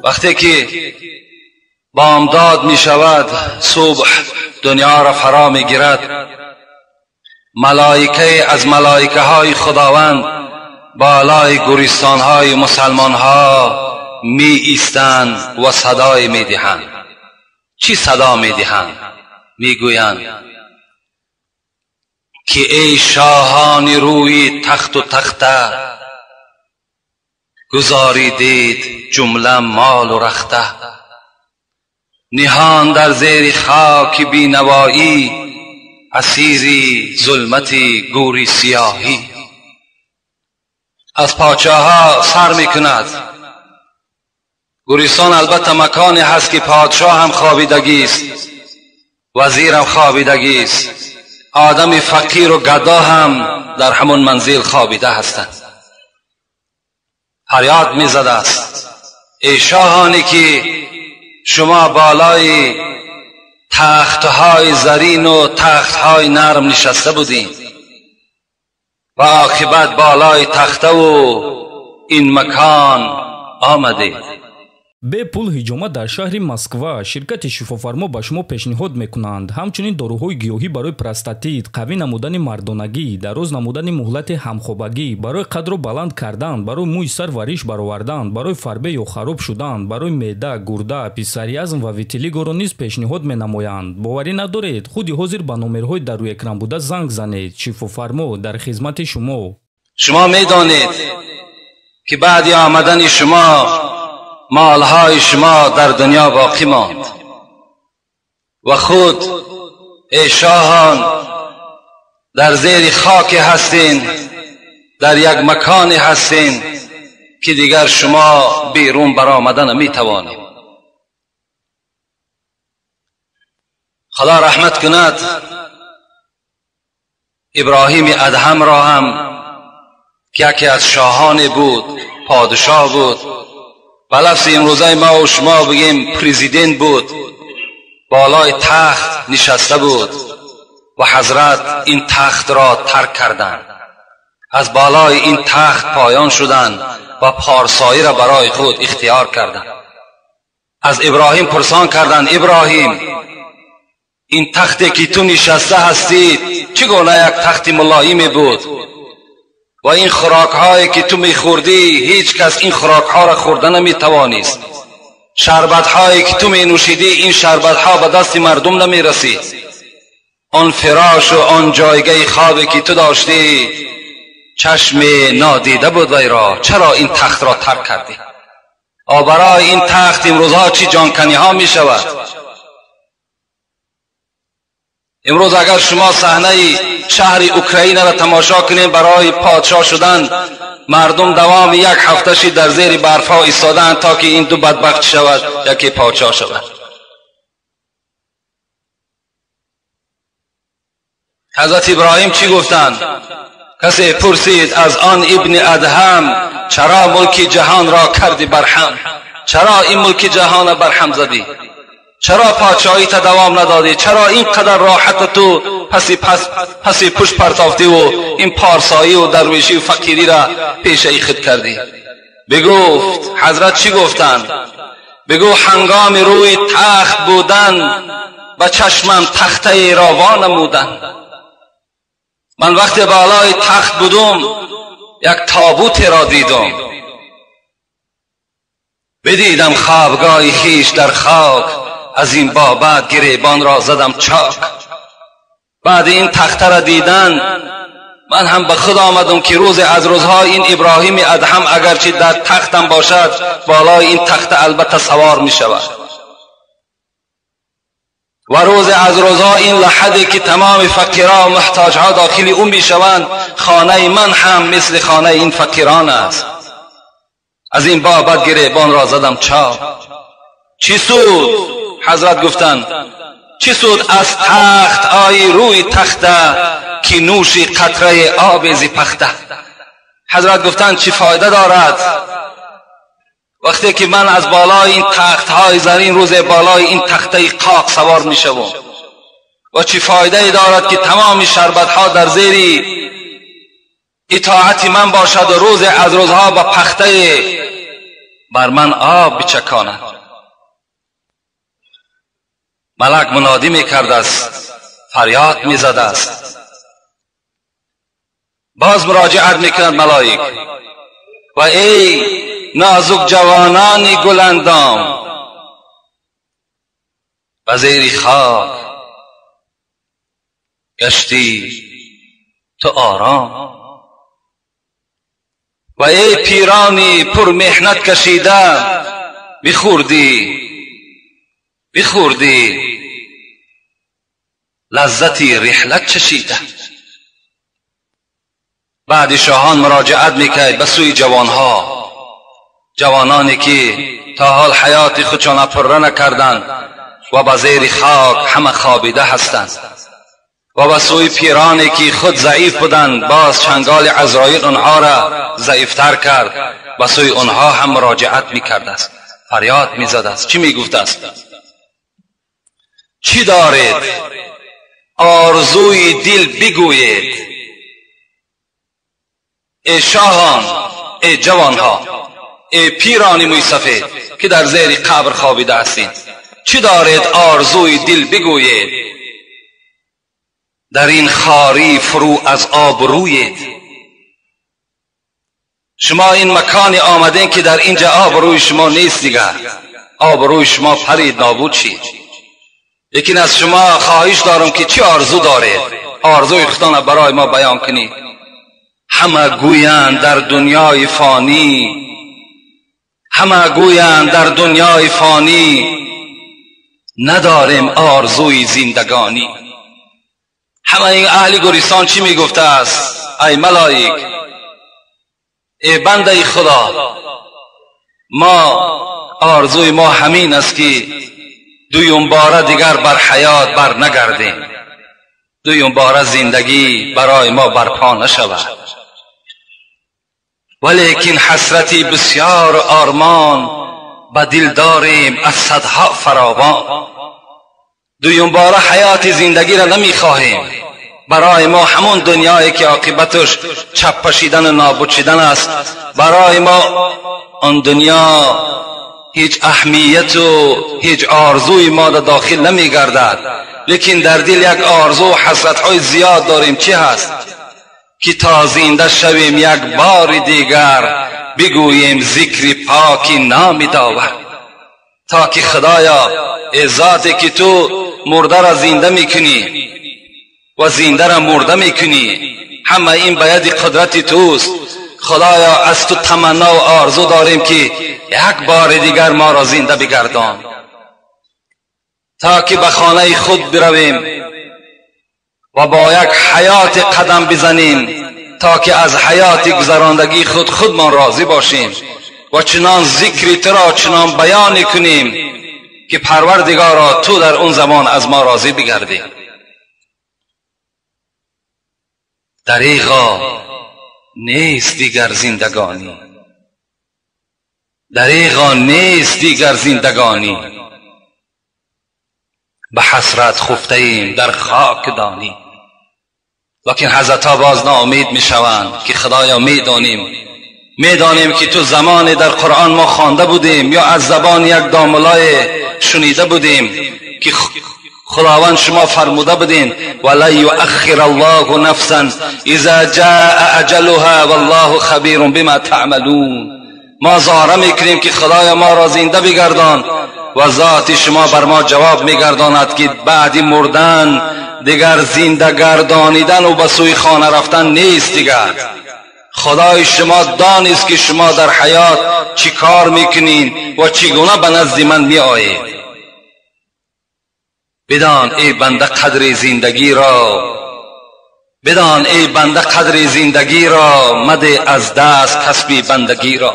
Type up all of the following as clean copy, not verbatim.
وقتی که بامداد می شود، صبح دنیا را فرا می گیرد، ملائکه از ملائکه های خداوند بالای گورستان های مسلمان ها می ایستند و صدای می دهند. چی صدا می دهند؟ می گویند که ای شاهان روی تخت و تخته، گذاریدید جمله مال و رخته، نهان در زیر خاک بینوایی، اسیری ظلمتی گوری سیاهی. از پادشاه ها سر می کند. گورستان البته مکانی هست که پادشاه هم خوابیدگی است، وزیر هم خوابیدگی است، آدم فقیر و گدا هم در همون منزل خوابیده هستند. فریاد می زده است ای شاهانی که شما بالای تختهای زرین و تختهای نرم نشسته بودین و عاقبت بالای تخته و این مکان آمده. Бепул ҳиҷома дар шаҳри Москва. Ширкати Шифофармо ба шумо пешниҳод мекунанд ҳамчунин доруҳои гиёҳӣ барои простатит, қавӣ намудани мардонагӣ, дароз намудани муҳлати ҳамхобагӣ, барои қадро баланд кардан, барои мӯи сар ва риш баровардан, барои фарбе ё хароб шудан, барои меъда, гурда, псориаз ва витилигоро низ пешниҳод менамоянд. Боварӣ надоред? Худи ҳозир ба номерҳои дар рӯи экран буда занг занед. Шифофармо дар хизмати шумо. Шумо медонед ки баъди омадани шумо مالهای شما در دنیا باقی ماند و خود ای شاهان در زیر خاک هستین، در یک مکان هستین که دیگر شما بیرون برآمدن نمیتوانید. خدا رحمت کند ابراهیم ادهم را هم که یکی از شاهان بود، پادشاه بود، با لفظ امروزه ما و شما بگیم پرزیدنت بود، بالای تخت نشسته بود و حضرت این تخت را ترک کردند، از بالای این تخت پایان شدند و پارسایی را برای خود اختیار کردند. از ابراهیم پرسان کردند ابراهیم این تختی که تو نشسته هستی چگونه یک تخت ملایم بود و این خوراک هایی که تو میخوردی هیچ کس این خوراک ها را خورده نمیتوانست، شربت هایی که تو می نوشیدی این شربت ها به دست مردم نمی رسید، آن فراش و آن جایگاه خوابی که تو داشتی چشم نادیده بود وی را، چرا این تخت را ترک کردی؟ برای این تخت امروزها چی جانکنی ها می شود. امروز اگر شما صحنه شهر اوکراین را تماشا کنید، برای پادشاه شدن مردم دوام یک هفته شی در زیر برف ها ایستادند تا که این دو بدبخت شود، یکی پادشاه شود. حضرت ابراهیم چی گفتند؟ کسی پرسید از آن ابن ادهم چرا ملک جهان را کردی برهم؟ چرا این ملک جهان را برهم زدی؟ چرا پادشاهی تا دوام ندادی؟ چرا اینقدر راحت تو پسی پشت پرتافتی و این پارسایی و درویشی و فقیری را پیشه خود کردی؟ بگفت حضرت چی گفتند؟ بگو هنگام روی تخت بودن به چشمم تخته را وا نمودن. من وقتی بالای تخت بودم یک تابوت را دیدم، بدیدم خوابگاه خویش در خاک، از این بابت گریبان را زدم چاک. بعد این تخته را دیدن من هم به خود آمدم که روز از روزها این ابراهیم ادهم اگرچه در تختم باشد بالای این تخته البته سوار می شود و روز از روزها این لحدی که تمام فقیرها و محتاجها داخل او می شوند خانه من هم مثل خانه این فقیران است. از این بابت گریبان را زدم چاک. چی سود؟ حضرت گفتند چی سود از تخت آی روی تخته که نوشی قطره آب زی پخته. حضرت گفتند چی فایده دارد وقتی که من از بالای این تخت های زرین روز بالای این تخته قاق سوار می شوم و چی فایده دارد که تمام شربت ها در زیر اطاعت من باشد و روز از روزها با پخته بر من آب بچکاند. ملک منادی میکرد است، فریاد میزد است. باز مراجعت میکند ملائک و ای نازک جوانان گلندام، و زیر خاک گشتی تو آرام، و ای پیرانی پر محنت کشیده بخوردی بخوردی لذتی رحلت چشیده. بعد شاهان مراجعت میکرد به سوی جوانها، جوانانی که تا حال حیات خودشان پره نکردند و به زیر خاک همه خوابیده هستند، و به سوی پیرانی که خود ضعیف بودند، باز چنگال عزرائیل آنها را ضعیفتر کرد، به سوی آنها هم مراجعت میکرد است، فریاد میزد است. چی میگفت است؟ چی دارید؟ آرزوی دل بگویید. ای شاهان، ای جوانها، ای پیران موی سفید که در زیر قبر خوابیده هستید، چی دارید؟ آرزوی دل بگویید. در این خاری فرو از آب رویید. شما این مکانی آمدین که در اینجا آب روی شما نیست دیگر، آب روی شما پرید نابود شید. لیکن از شما خواهش دارم که چی آرزو دارید؟ آرزوی خودتان برای ما بیان کنید. همه گویند در دنیای فانی، همه گویند در دنیای فانی، نداریم آرزوی زندگانی. همه این اهل گریستان چی میگفته است؟ ای ملائک، ای بنده خدا، ما آرزوی ما همین است که دویم باره دیگر بر حیات بر نگردیم، دویم باره زندگی برای ما برپا نشود. ولیکن حسرتی بسیار آرمان به دل داریم از صدها فراوان. دویم باره حیات زندگی را نمیخواهیم، برای ما همون دنیایی که عاقبتش چپ پشیدن و نابود شدن است، برای ما آن دنیا هیچ اهمیت و هیچ آرزوی ما در داخل نمیگردد. لیکن در دل یک آرزو و حسرت‌های زیاد داریم. چی هست؟ که تا زنده شویم یک بار دیگر بگوییم ذکر پاکی نام داور، تا که خدایا ای ذاتی که تو مرده را زنده میکنی و زنده را مرده میکنی، همه این به ید قدرت توست. خدایا از تو تمنا و آرزو داریم که یک بار دیگر ما را زنده بگردان، تا که به خانه خود برویم و با یک حیات قدم بزنیم، تا که از حیات گذراندگی خود خودمان راضی باشیم و چنان ذکری تو را چنان بیان کنیم که پروردگارا تو در اون زمان از ما راضی بگردی. دریغا نیست دیگر زندگانی، دریغا نیست دیگر زندگانی، به حسرت خفته ایم در خاک دانی. لیکن حضرت باز ناامید میشوند که خدایا میدانیم که تو زمان در قرآن ما خوانده بودیم یا از زبان یک داملای شنیده بودیم که خداوند شما فرموده بودین ولا یؤخر الله نفسا اذا جاء اجلها والله خبیر بما تعملون. ما زاره میکنیم که خدایا ما را زنده بگردان و ذات شما بر ما جواب میگرداند که بعد مردن دیگر زنده گردانیدن و به سوی خانه رفتن نیست دیگر. خدای شما دانست که شما در حیات چی کار میکنین و چگونه به نزد من میآیید. بدان ای بنده قدر زندگی را، بدان ای بنده قدر زندگی را، مده از دست کسبی بندگی را.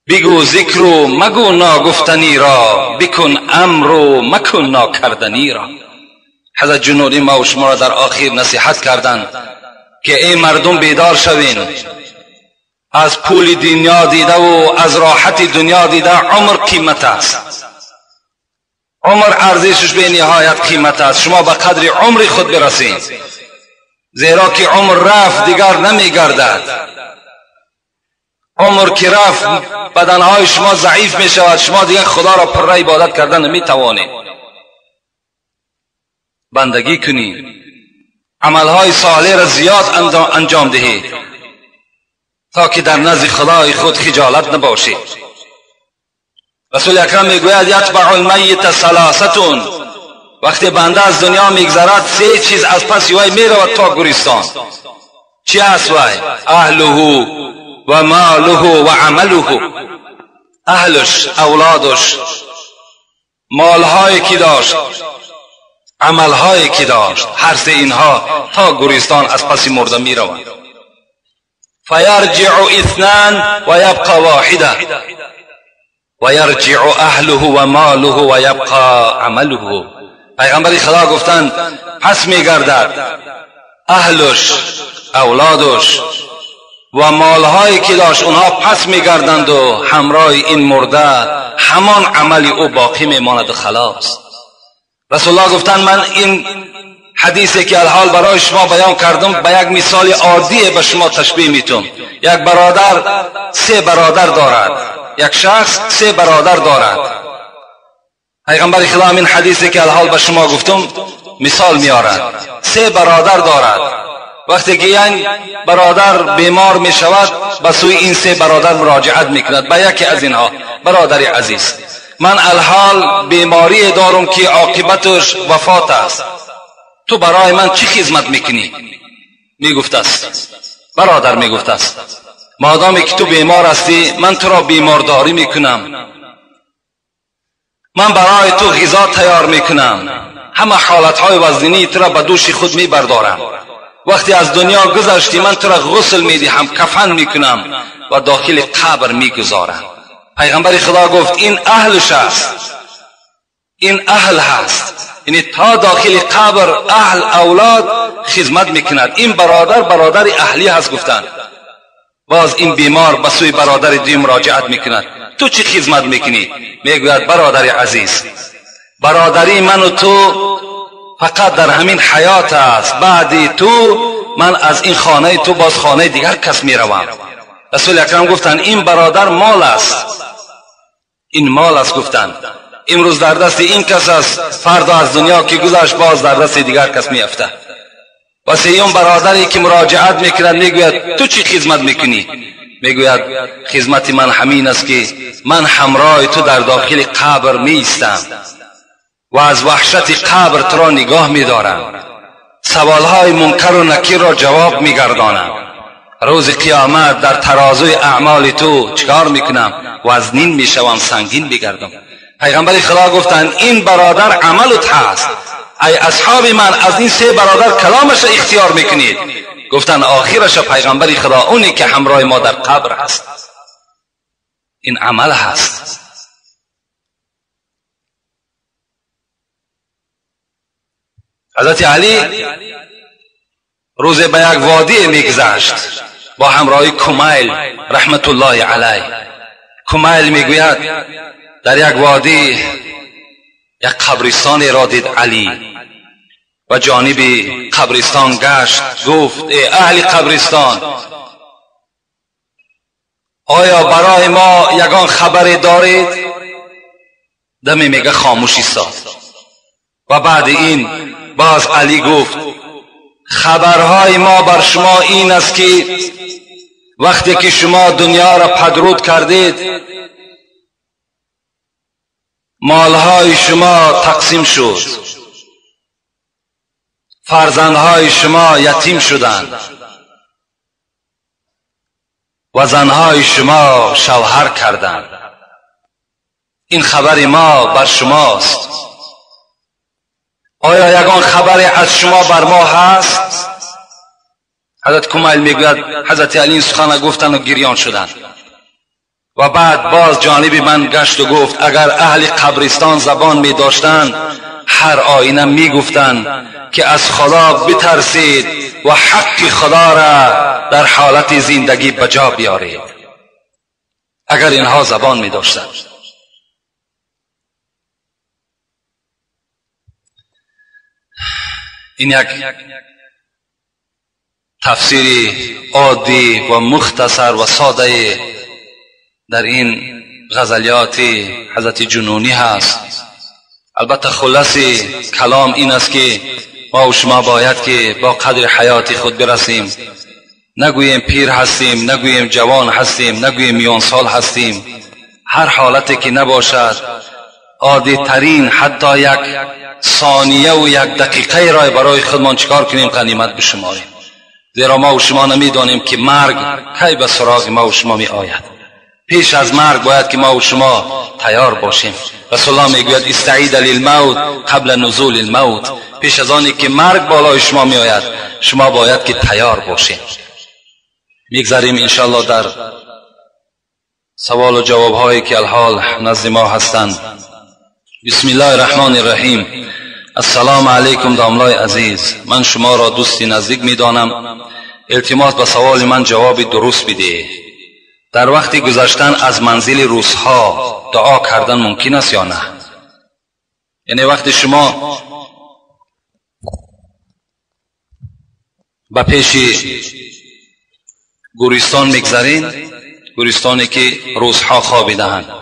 بگو ذکر و مگو ناگفتنی را، بکن امر و مکن ناکردنی را. حضرت جنودی ما و شما را در آخر نصیحت کردند که ای مردم بیدار شوین، از پول دنیا دیده و از راحت دنیا دیده عمر قیمت است، عمر ارزشش به نهایت قیمت است. شما به قدر عمر خود برسید، زیرا که عمر رفت دیگر نمیگردد. عمر که رفت بدنهای شما ضعیف می شود، شما دیگر خدا را پر عبادت کردن نمی توانید. بندگی کنید، عملهای صالح را زیاد انجام دهید تا که در نزد خدای خود خجالت نباشید. رسول اکرم میگوید یتبع المیت ثلاثه، وقتی بنده از دنیا میگذرد سه چیز از پس وی میرود تا گورستان. چی است وی؟ اهله و ماله و عمله. اهلش، اولادش، مالهایی که داشت، عملهایی که داشت، هر سه اینها تا گورستان از پس مرده میروند. فیرجع اثنان و یبقى واحده و یرجع اهله و ماله و یبقى عمله. پیغمبر خدا گفتند پس میگردد اهلش، اولادش و مالهایی که داشت، اونها پس میگردند و همراه این مرده همان عمل او باقی میماند و خلاص. رسول الله گفتند من این حدیثی که الحال برای شما بیان کردم به یک مثال عادی به شما تشبیه میتونم. یک برادر سه برادر دارد، یک شخص سه برادر دارد. پیغمبر خدا این حدیثی که الحال به شما گفتم مثال میارد. سه برادر دارد، وقتی که یک برادر بیمار می شود به سوی این سه برادر مراجعت میکند. به یکی از اینها، برادر عزیز من الحال بیماری دارم که عاقبتش وفات است، تو برای من چی خدمت میکنی؟ میگفت است برادر، میگفت است مادامی که تو بیمار هستی من تو را بیمارداری میکنم، من برای تو غذا تیار میکنم، همه حالتهای وزنی تو را به دوش خود میبردارم، وقتی از دنیا گذشتی من تو را غسل میدهم، کفن میکنم و داخل قبر میگذارم. پیغمبر خدا گفت این اهلش است، این اهل هست، یعنی تا داخل قبر اهل اولاد خدمت میکند. این برادر برادر اهلی هست. گفتند باز این بیمار به سوی برادر دوم مراجعت میکند، تو چی خدمت میکنی؟ میگوید برادر عزیز، برادری من و تو فقط در همین حیات است، بعدی تو من از این خانه تو باز خانه دیگر کس میروم. رسول اکرم گفتند این برادر مال است، این مال است. گفتند امروز در دست این کس است، فردا از دنیا که گذشت باز در دست دیگر کس میافته. و سیوم برادری که مراجعت میکند میگوید تو چی خدمت میکنی؟ میگوید خدمت من همین است که من همراه تو در داخل قبر میایستم و از وحشت قبر تو را نگاه میدارم، سوالهای منکر و نکیر را جواب میگردانم، روز قیامت در ترازوی اعمال تو چکار میکنم؟ وزنین میشوم، سنگین میگردم. پیغمبر خدا گفتند این برادر عملت هست، ای اصحاب من از این سه برادر کلامش اختیار میکنید؟ گفتند آخرش پیغمبر خدا اونی که همراه ما در قبر هست، این عمل هست. حضرت علی روز به یک وادی میگذشت با همراهی کمیل رحمت الله علیه. کمیل میگوید در یک وادی یک قبرستان را دید علی و جانب قبرستان گشت، گفت ای اهل قبرستان، آیا برای ما یگان خبری دارید؟ دمی میگه خاموش ایستاد. و بعد این باز علی گفت خبرهای ما بر شما این است که وقتی که شما دنیا را پدرود کردید مالهای شما تقسیم شد، فرزندهای شما یتیم شدند و زنهای شما شوهر کردند. این خبر ما بر شماست. آیا یگان خبری از شما بر ما هست؟ حضرت کمیل میگوید حضرت علی این سخن گفتند و گریان شدند. و بعد باز جانب من گشت و گفت اگر اهل قبرستان زبان می داشتند هر آینه می گفتند که از خدا بترسید و حق خدا را در حالت زندگی به جا بیارید. اگر اینها زبان می داشتند. این یک تفسیر عادی و مختصر و ساده در این غزلیات حضرت جنونی هست. البته خلاص کلام این است که ما و شما باید که با قدر حیات خود برسیم. نگوییم پیر هستیم، نگوییم جوان هستیم، نگوییم میان سال هستیم. هر حالتی که نباشد، عادی ترین حتی یک ثانیه و یک دقیقه را برای خودمان چیکار کنیم؟ غنیمت بشماریم. زیرا ما و شما نمیدانیم که مرگ کی به سراغ ما و شما می آید. پیش از مرگ باید که ما و شما تیار باشیم. رسول الله میگوید استعید للموت قبل نزول الموت. پیش از آنی که مرگ بالای شما می آید شما باید که تیار باشیم. میگذریم انشاءالله در سوال و جواب هایی که الحال نزد ما هستند. بسم الله الرحمن الرحیم. السلام علیکم داملای عزیز، من شما را دوستی نزدیک میدانم. التماس به سوال من جواب درست بده. در وقت گذشتن از منزل روسها دعا کردن ممکن است یا نه؟ یعنی وقتی شما به پیش گورستان میگذرین، گورستانی که روسها خوابیده‌اند،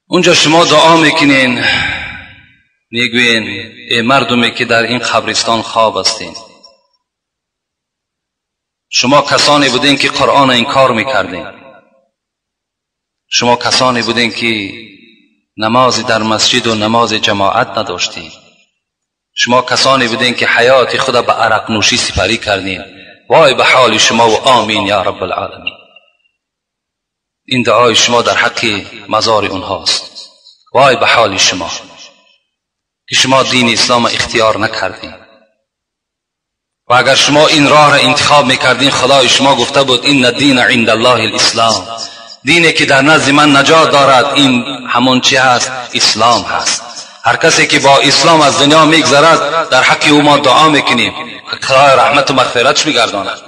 اونجا شما دعا میکنین، میگوین ای مردمی که در این قبرستان خواب هستین، شما کسانی بودین که قرآن انکار میکردین، شما کسانی بودین که نماز در مسجد و نماز جماعت نداشتین، شما کسانی بودین که حیات خود به عرق نوشی سپری کردین، وای به حال شما و آمین یا رب العالمین. این دعای شما در حق مزار اونهاست. وای به حال شما که شما دین اسلام اختیار نکردین، و اگر شما این راه را انتخاب میکردین، خدای شما گفته بود این دین عند الله الاسلام، دینی که در نزد من نجات دارد این همون چی هست؟ اسلام هست. هر کسی که با اسلام از دنیا میگذرد در حق او ما دعا میکنیم، خدای رحمت و مغفرتش میگرداند.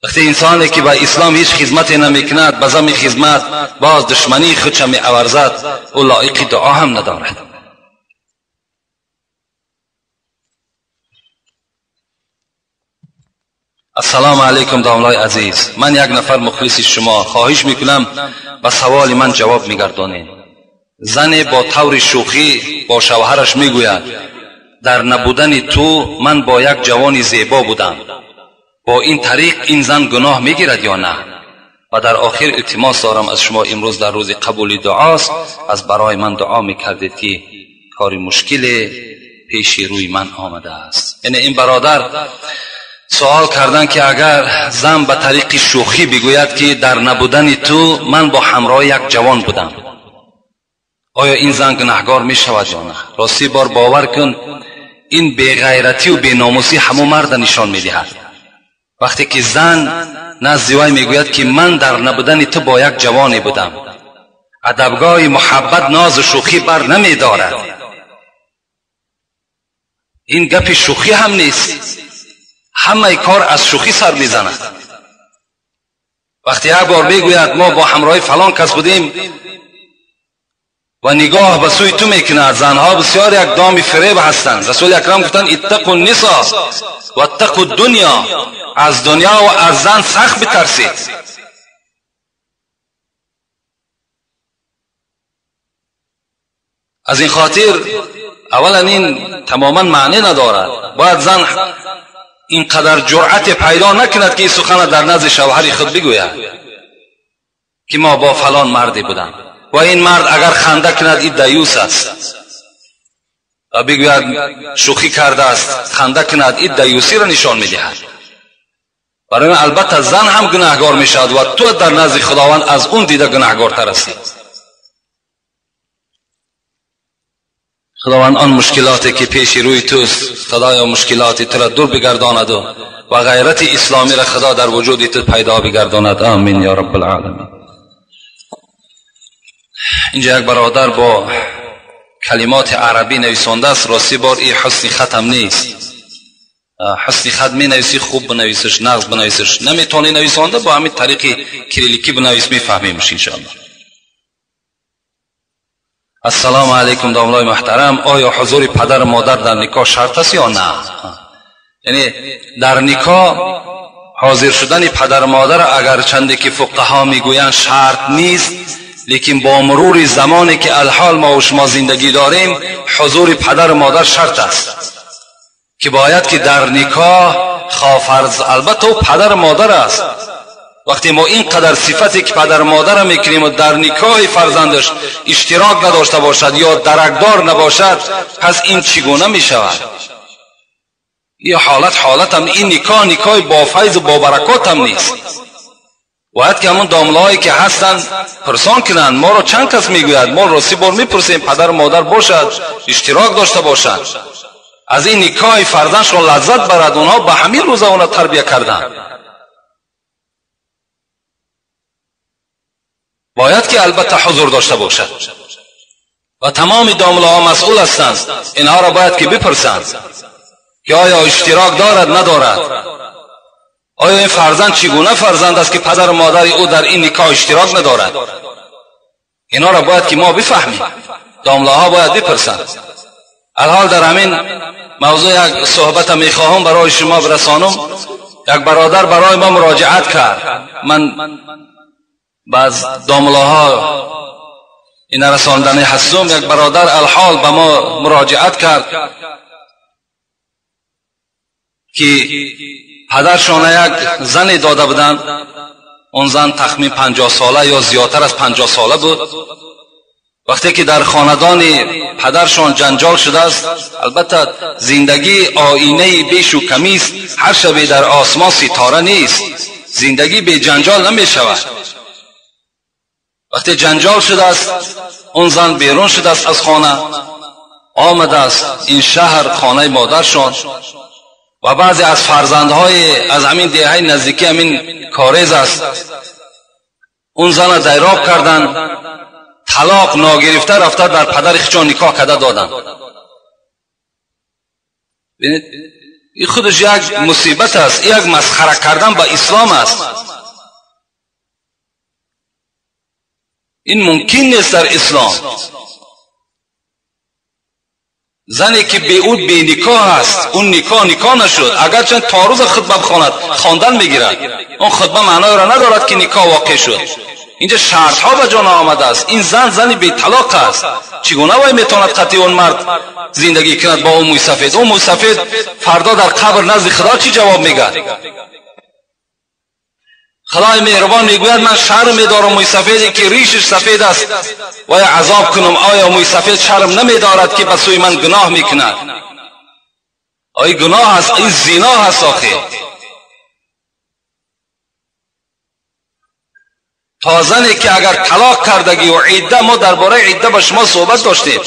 وقتی انسانی که با اسلام هیچ خدمتی نمیکند، به زمین خدمت باز دشمنی خودش می‌ورزد، او لایق دعا هم ندارد. السلام علیکم داملای عزیز، من یک نفر مخلص شما، خواهش میکنم به سوال من جواب میگردانید. زن با طور شوخی با شوهرش میگوید در نبودن تو من با یک جوان زیبا بودم، با این طریق این زن گناه میگیرد یا نه؟ و در آخر التماس دارم از شما، امروز در روز قبول دعاست، از برای من دعا میکردید که کار مشکل پیش روی من آمده است. یعنی این برادر سوال کردن که اگر زن به طریق شوخی بگوید که در نبودن تو من با همراه یک جوان بودم، آیا این زن گناهگار می شود یا نه؟ راستی بار باور کن این بیغیرتی و بیناموسی همو مرد نشان می دهد. وقتی که زن نزد وی میگوید که من در نبودن تو با یک جوانی بودم، ادبگاه محبت ناز و شوخی بر نمی دارد. این گپ شوخی هم نیست، همه کار از شوخی سر میزند. وقتی یک بار میگوید ما با همراه فلان کس بودیم و نگاه به سوی تو میکند، زنها بسیار یک دام فریب هستند. رسول اکرم گفتند اتقوا النساء و اتقوا الدنیا، از دنیا و از زن سخت بترسید. از این خاطر اولا این تماما معنی ندارد. باید زن اینقدر جرأت پیدا نکند که این سخن در نزد شوهر خود بگوید که ما با فلان مردی بودم، و این مرد اگر خنده کند این دیوس است، و بگوید شوخی کرده است خنده کند، این دیوسی را نشان میدهد. برای من البته زن هم گناهگار میشود و تو در نزد خداوند از اون دیده گناهگارتر هستی. خداوند آن مشکلاتی که پیش روی توست، خدایا مشکلات تو را دور بگرداند و غیرت اسلامی را خدا در وجود تو پیدا بگرداند. آمین یا رب العالمین. اینجا یک برادر با کلمات عربی نویسانده است. راستی بار این حسن ختم نیست. حسن خط می نویسی خوب بنویسش، نغز بنویسش، نمیتونی نویسانده با همین طریق کریلیکی بنویس میفهمیمش انشاءالله. السلام علیکم داملای محترم، آیا حضور پدر و مادر در نکاح شرط است یا نه؟ یعنی در نکاح حاضر شدن پدر مادر اگر چندی که فقها میگویند شرط نیست، لیکن با مرور زمانی که الحال ما و شما زندگی داریم حضور پدر و مادر شرط است که باید که در نکاح خواه فرض، البته او پدر و مادر است. وقتی ما اینقدر صفتی که پدر و مادر میکنیم و در نکاح فرزندش اشتراک نداشته باشد یا درکدار نباشد، پس این چگونه میشود؟ این حالت هم این نکاح نکاح با فیض و با برکات هم نیست. باید که همون داملاهایی که هستن پرسان کنند. ما را چند کس میگوید، ما راستی بار میپرسیم پدر و مادر باشد، اشتراک داشته باشد، از این نکاح فرزندشان لذت برد. اونها به همین روزا اونا تربیه کردن. باید که البته حضور داشته باشد و تمام داملاها مسئول هستند. اینها را باید که بپرسند که آیا اشتراک دارد ندارد، آیا این فرزند چگونه فرزند است که پدر و مادر او در این نکاح اشتراک ندارد. اینا را باید که ما بفهمیم، داملاها باید بپرسند. الحال در همین موضوع یک صحبت میخواهم برای شما برسانم. یک برادر برای ما مراجعت کرد، من بعض داملاها این رساندنی هستم. یک برادر الحال به ما مراجعت کرد که پدرشان یک زنی داده بودند. اون زن تخمین 50 ساله یا زیادتر از 50 ساله بود. وقتی که در خاندان پدرشان جنجال شده است، البته زندگی آینه بیش و کمی است، هر شب در آسمان ستاره نیست، زندگی به جنجال نمی شود. وقتی جنجال شده است، اون زن بیرون شده است از خانه، آمده است این شهر خانه مادرشان و بعضی از فرزندهای از همین دهه نزدیکی همین کاریز است، اون زن را دیراب کردن، طلاق ناگرفته رفته در پدر خودشان نکاح کرده دادن. ببینید این خودش یک مصیبت است، یک مسخره کردن با اسلام است. این ممکن نیست در اسلام. زنی که به او بی نکاح است، اون نکاح نکاح نشد، اگرچه تا روز خطبه بخواند خواندن میگیرد، اون خطبه معنای را ندارد که نکاح واقع شد. اینجا شرط ها به جان آمده است. این زن زنی بی طلاق است، چگونه وی میتواند قطعی اون مرد زندگی کند با اون موی سفید؟ اون موی سفید فردا در قبر نزد خدا چی جواب میگه؟ خدای مهربان میگوید من شرم میدارم موی سفیدی که ریشش سفید است و عذاب کنم. آیا موی سفید شرم نمیدارد که به سوی من گناه میکند؟ آیا گناه است؟ این زنا است. آخه تا زنی که اگر طلاق کردگی و عده، ما درباره عده با شما صحبت داشتیم،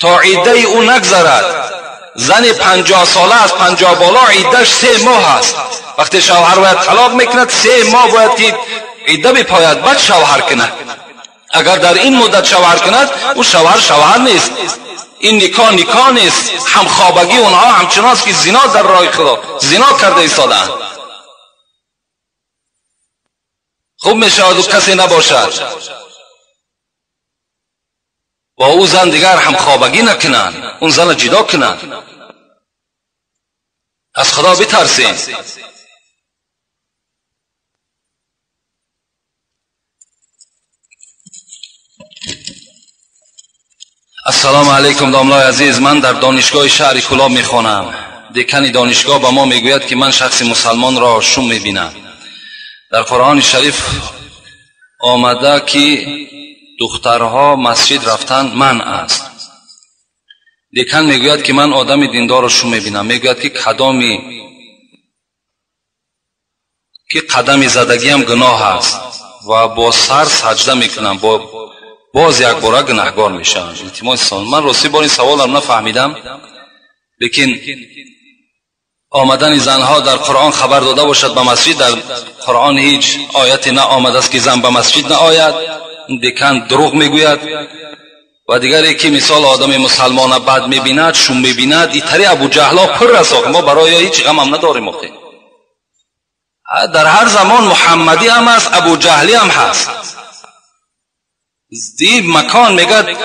تا عده او نگذرد، زن 50 ساله از 50 بالا عدهش 3 ماه است. وقتی شوهر باید طلاق میکند 3 ماه باید که عده بپاید بعد شوهر کند. اگر در این مدت شوهر کند او شوهر شوهر نیست، این نکاح نکاح نیست. همخوابگی اونها همچنان است که زنا در راه خدا زنا کرده ایستادند. خوب میشود و کسی نباشد با او زن دیگر همخوابگی نکنند، اون زن جدا کنند. از خدا بترسیم. السلام علیکم داملای عزیز، من در دانشگاه شهر کلاب میخوانم. دکان دانشگاه به ما میگوید که من شخص مسلمان را شوم میبینم. در قرآن شریف آمده که دخترها مسجد رفتن منع است. دکان میگوید که من آدم دیندار را شوم میبینم. میگوید که که قدم زدگی هم گناه است و با سر سجده میکنم، با باز یک باره گناهگار میشم. التماس سوال. من راستی بار این سوالم نفهمیدم، لیکن آمدن زنها در قرآن خبر داده باشد به مسجد، در قرآن هیچ آیتی نه آمده است که زن به مسجد نه آید. دکان دروغ میگوید. و دیگری که مثال آدم مسلمان بد میبیند، شوم میبیند، این تری ابو جهلا پر است. ما برای هیچ غم هم نداریم. آخه در هر زمان محمدی هم هست، ابو جهلی هم هست. دی مکان میگد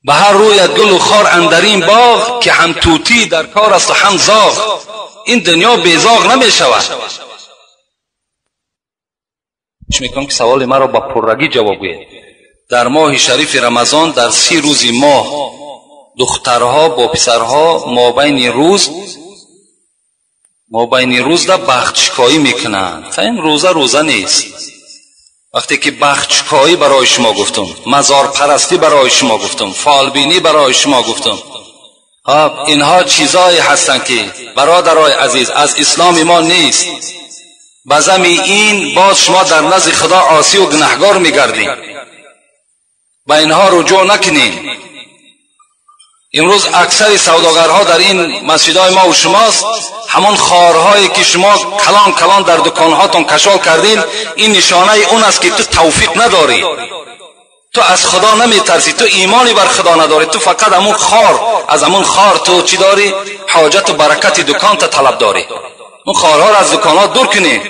به هر رویت گل و خار اندرین باغ، که هم طوطی در کار است و هم زاغ. این دنیا بی زاغ نمی شود. میکنم که سوال مرا با پررگی جواب گوید. در ماه شریف رمضان در 30 روز ماه دخترها با پسرها مابین روز در بختشکایی میکنند. این روزه روزه نیست. وقتی که بختشکایی برای شما گفتم، مزار پرستی برای شما گفتم، فالبینی برای شما گفتم، اینها چیزایی هستند که برادرای عزیز از اسلام ما نیست. بزمی این باز شما در نزد خدا عاصی و گناهگار میگردین. به اینها رجوع نکنین. امروز اکثر سوداگرها در این مسجدهای ما و شماست. همان خارهایی که شما کلان کلان در دکانهاتون کشال کردین، این نشانه اون است که تو توفیق نداری، تو از خدا نمیترسی، تو ایمانی بر خدا نداری، تو فقط همون خار، از همون خار تو چی داری؟ حاجت و برکت دکان تا طلب داری. اون خارها را از دکانها دور کنی.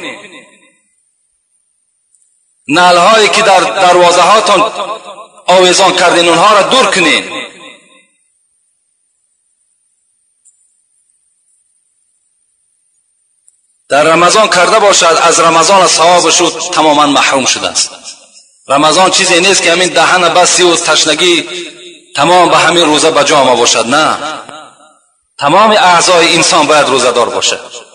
نعلهایی که در دروازه هاتون آویزان کردین اونها را دور کنین. در رمضان کرده باشد، از رمضان ثوابش تماما محروم شده است. رمضان چیزی نیست که همین دهن بسی و تشنگی تمام به همین روزه به جا آمده باشد. نه، تمام اعضای انسان باید روزه دار باشد.